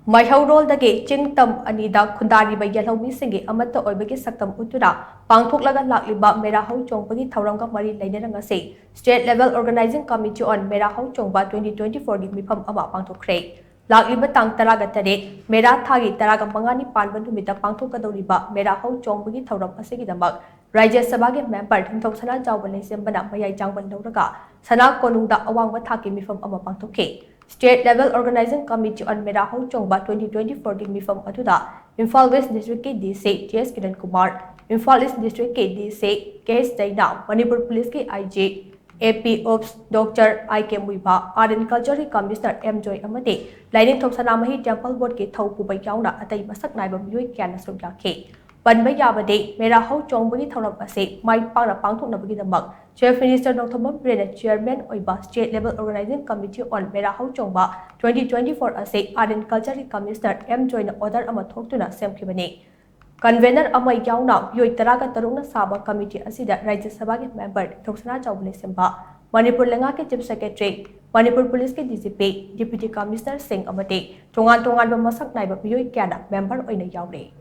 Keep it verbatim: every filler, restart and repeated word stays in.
ꯃꯩꯍꯧꯔꯣꯜꯗꯒꯤ ꯆꯤꯡ ꯇꯝ ꯑꯅꯤꯗ ꯈꯨꯟꯗꯥꯔꯤꯕ ꯌꯦꯜꯍꯧꯃꯤꯁꯤꯡꯒꯤ ꯑꯃꯠꯇ ꯑꯣꯏꯕꯒꯤ ꯁꯛꯇꯝ ꯎꯠꯇꯨꯅ ꯄꯥꯡꯊꯣꯛꯂꯒ ꯂꯥꯛꯂꯤꯕ ꯃꯦꯔꯥ ꯍꯧ ꯆꯣꯡꯕꯒꯤ ꯊꯧꯔꯝꯒ ꯃꯔꯤ ꯂꯩꯅꯅ ꯉꯁꯤ State Level Organizing Committee on ꯃꯦꯔꯥ ꯍꯧ ꯆꯣꯡꯕ twenty twenty-four ꯒꯤ ꯃꯤꯐꯝ ꯑꯃ ꯄꯥꯡꯊꯣꯛꯈ꯭ꯔꯦ꯫ ꯂꯥꯛꯂꯤꯕ ꯇꯥꯡ ꯇꯔꯥꯒ ꯇꯔꯦꯠ ꯃꯦꯔꯥ ꯊꯥꯒꯤ ꯇꯔꯥꯒ ꯃꯉꯥꯅꯤ ꯄꯥꯟꯕ ꯅꯨꯃꯤꯠꯇ ꯄꯥꯡꯊꯣꯛꯀꯗꯧꯔꯤꯕ ꯃꯦꯔꯥ ꯍꯧ ꯆꯣꯡꯕꯒꯤ ꯊꯧꯔꯝ ꯑꯁꯤꯒꯤꯗꯃꯛ ꯔꯥꯖ꯭ꯌ ꯁꯚꯥꯒꯤ ꯃꯦꯝꯕꯔ ꯅꯤꯡꯊꯧ ꯁꯅꯥꯖꯥꯎꯕ ꯂꯩꯁꯦꯝꯕꯅ ꯃꯌꯥꯏ ꯆꯥꯡꯕꯟ ꯂꯧꯔꯒ ꯁꯅꯥ ꯀꯣꯅꯨꯡꯗ ꯑꯋꯥꯡꯕ ꯊꯥꯛꯀꯤ ꯃꯤꯐꯝ ꯑꯃ ꯄꯥꯡꯊꯣꯛꯈꯤ꯫ State Level Organizing Committee on ꯃꯦꯔꯥ ꯍꯧ ꯆꯣꯡꯕ twenty twenty-four ꯒꯤ ꯃꯤꯐꯝ ꯑꯗꯨꯗ ꯏꯝꯐꯥꯜ West District ꯀꯤ D C T S Kiran Kumar, Imphal East District ꯀꯤ D C K H ꯖꯩꯅ, Manipur ꯄꯨꯂꯤꯁꯀꯤ I G, A P Ops Doctor I K ꯃꯨꯏꯕ, Art and Culture ꯒꯤ Commissioner M ꯖꯣꯏ ꯑꯃꯗꯤ ꯂꯥꯏꯅꯤꯡꯊꯧ ꯁꯅꯥꯃꯍꯤ Temple Board ꯀꯤ ꯊꯧ ꯄꯨꯕ ꯌꯥꯎꯅ ꯑꯇꯩ ꯃꯁꯛ ꯅꯥꯏꯕ ꯃꯤꯑꯣꯏ ꯀꯌꯥꯅ ꯁꯔꯨꯛ ꯌꯥꯈꯤ꯫ ꯄꯟꯕ ꯌꯥꯕꯗꯤ, ꯃꯦꯔꯥ ꯍꯧ ꯆꯣꯡꯕꯒꯤ ꯊꯧꯔꯝ ꯑꯁꯤ ꯃꯥꯏ ꯄꯥꯛꯅ ꯄꯥꯡꯊꯣꯛꯅꯕꯒꯤꯗꯃꯛ Chief Minister ꯅꯣꯡꯊꯣꯝꯕꯝ ꯕꯤꯔꯦꯟꯅ chairman ꯑꯣꯏꯕ State Level Organizing Committee on ꯃꯦꯔꯥ ꯍꯧ ꯆꯣꯡꯕ twenty twenty-four ꯑꯁꯤ Art and Culture ꯒꯤ Commissioner M ꯖꯣꯏꯅ order ꯑꯃ ꯊꯣꯛꯇꯨꯅ ꯁꯦꯝꯈꯤꯕꯅꯤ꯫ Convener ꯑꯃ ꯌꯥꯎꯅ ꯃꯤꯑꯣꯏ ꯇꯔꯥꯒ ꯇꯔꯨꯛꯅ ꯁꯥꯕ committee ꯑꯁꯤꯗ ꯔꯥꯖ꯭ꯌ ꯁꯚꯥꯒꯤ ꯃꯦꯝꯕꯔ ꯅꯤꯡꯊꯧ ꯁꯅꯥꯖꯥꯎꯕ ꯂꯩꯁꯦꯝꯕ, ꯃꯅꯤꯄꯨꯔ ꯂꯩꯉꯥꯛꯀꯤ Chief Secretary, ꯃꯅꯤꯄꯨꯔ ꯄꯨꯂꯤꯁꯀꯤ D G P, Deputy Commissioner ꯁꯤꯡ ꯑꯃꯗꯤ ꯇꯣꯉꯥꯟ ꯇꯣꯉꯥꯟꯕ ꯃꯁꯛ ꯅꯥꯏꯕ ꯃꯤꯑꯣꯏ ꯀꯌꯥꯅ ꯃꯦꯝꯕꯔ ꯑꯣꯏꯅ ꯌꯥꯎꯔꯤ꯫